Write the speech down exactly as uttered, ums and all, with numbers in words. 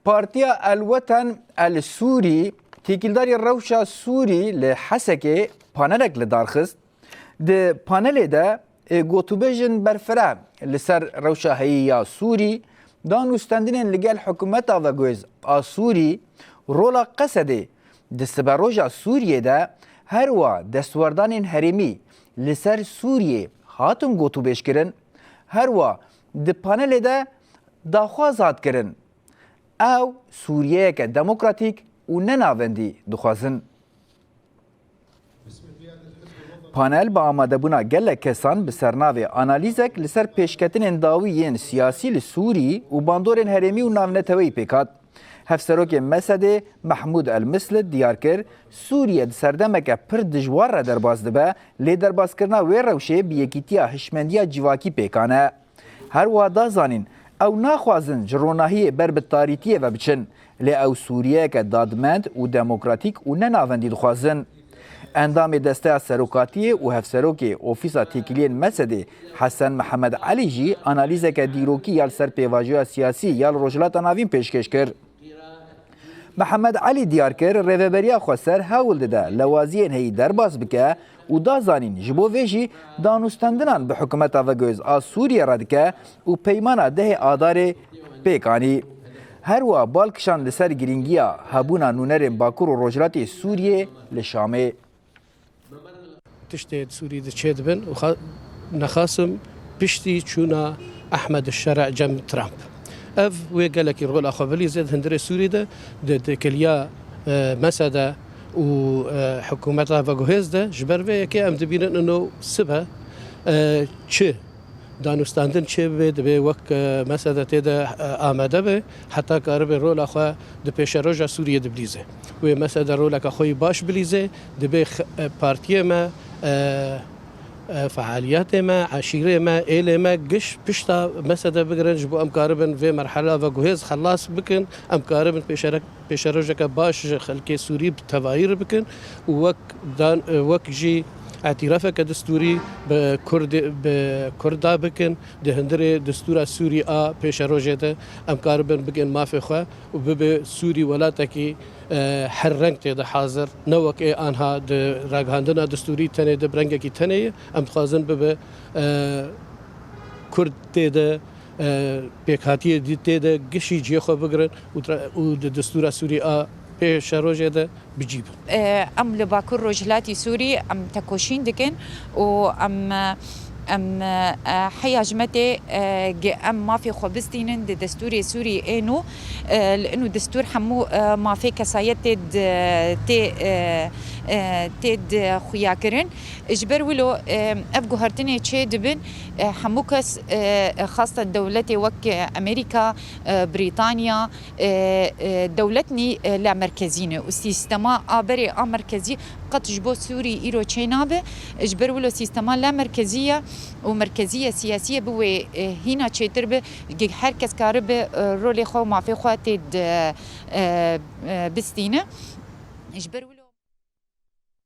Partiya El Weten El Sûrî, têkildarî rewşa Sûrî li Hesekê panelek li dar xist. Di panelê de, ê, gotûbêjên berfireh li ser rewşa heyî ya Sûrî, dan û stendinên li gel hikûmeta veguhêz a Sûrî, rola Qesedê di siberoja Sûriyê de, herwa destwerdanên herêmî li ser Sûriyê hatin gotûbêjkirin. Herwa di panelê de daxwaz hat kirin, ew Sûriyeyeke demokratîk û nenavendî dixwazin. Panel bi amadebûna gelek kesan bi sernavê Analîzek li ser pêşketinên dawî yên siyasî li Sûrî û bandorên herêmî û navneteweyî pêk hat. Hevserokê Mesedê Mehmûd El Mislit diyar kir, Sûriye di serdemeke pir dijwar re derbas dibe, lê derbaskirina wê rewşê bi yekîtiya hişmendiya civakî pêkan e. Her wiha da zanîn, ew naxwazin ji ronahiyê ber bi tarîtiyê ve biçin, lê ew Sûriyeyeke dadmend û demokratîk û nenavendî dixwazin. Endamê Desteya Serokatiyê û Hevserokê Ofîsa Têkiliyên Mesedê Hesen Mihemed Elî jî analîzeke dîrokî ya li ser pêvajoya siyasî ya li Rojhilata Navîn pêşkêş kir. Mihemed Elî diyar kir, Rêveberiya Xweser hewl dide lewaziyên heyî derbas bike û da zanîn, ji bo vê jî danûstendinan bi hikûmeta veguhêz a Sûriyê re dike û peymana dehê Adarê pêk anî. Her wiha bal kişand li ser girîngiya hebûna nûnerên Bakur û Rojhilatê Sûriyê li Şamê. Tiştê di Sûrî de çêdibin û xa-, nexasim piştî çûna Ehmed Şer'a cem Trump. Ev wê gelekî rola xwe bilîze di hundirê Sûrî de, di, di kiliya, e, Mesede û, e, hikûmeta veguhêz de. Ji ber vê yekê em dibînin ino sibe, e, çi danûstandin çêbibe, divê wek, e, Mesede tê de, e, amade be, heta karibe rola xwe di pêşeroja Sûriyê de bilîze. Wê Mesede roleke xwe yî baş bilîze, divê x-, e, partiyê me, e, e, fealiyetê me, eşîrê me, êlê me giş pişta Mesede bigirin, ji bo em karibin vê merhela veguhêz xelas bikin, em karibin pêşere-, pêşerojeke baş ji xelkê Sûrî bi tevayî re bikin û wek dan-, wek jî îtirafeke destûrî bi Kurdê, bi Kurda bikin, di hundirê destûra Sûrî a pêşerojê de em karibin bigên mafê xwe û bibe Sûrî welatekî, e, her reng tê de hazir. Ne wek ê anha di ragihandina destûrî tenê de bi rengekî tenê ye. Em dixwazin bibe, e, Kurd tê de, e, pêkhatiyê dî tê de gişî cihê xwe bigirin û tra-, û di destûra Sûrî a pêşerojê de bi cî bin. E, em li Bakur Rojhilatî Sûrî em tekoşîn dikin û em, em, e, heya ji me tê, e, gi em mafê xwe bistînin di destûrê Sûrî ê nû, e, li inu destûr hemû, e, mafê kesayet tê di, tê, e, e, tê di xuya kirin. Ji ber wilo, e, ev guhertinê çê dibin, e, hemû kes, e, xastan dewletê wek, e, Amerîka, e, Brîtanya, e, e, dewlet nî, e, la merkezî ne û sîstema a berê a merkezî qet ji bo Sûrî îro çê nabe. Ji ber wilo sîstema la merkezî ye û merkeziye siyasî ye bi wê, e, hîna çêtir be, gi her kes karibe, e, rolê xwe û mafê xwe tê de, e, e, bistîne. Ji ber wilo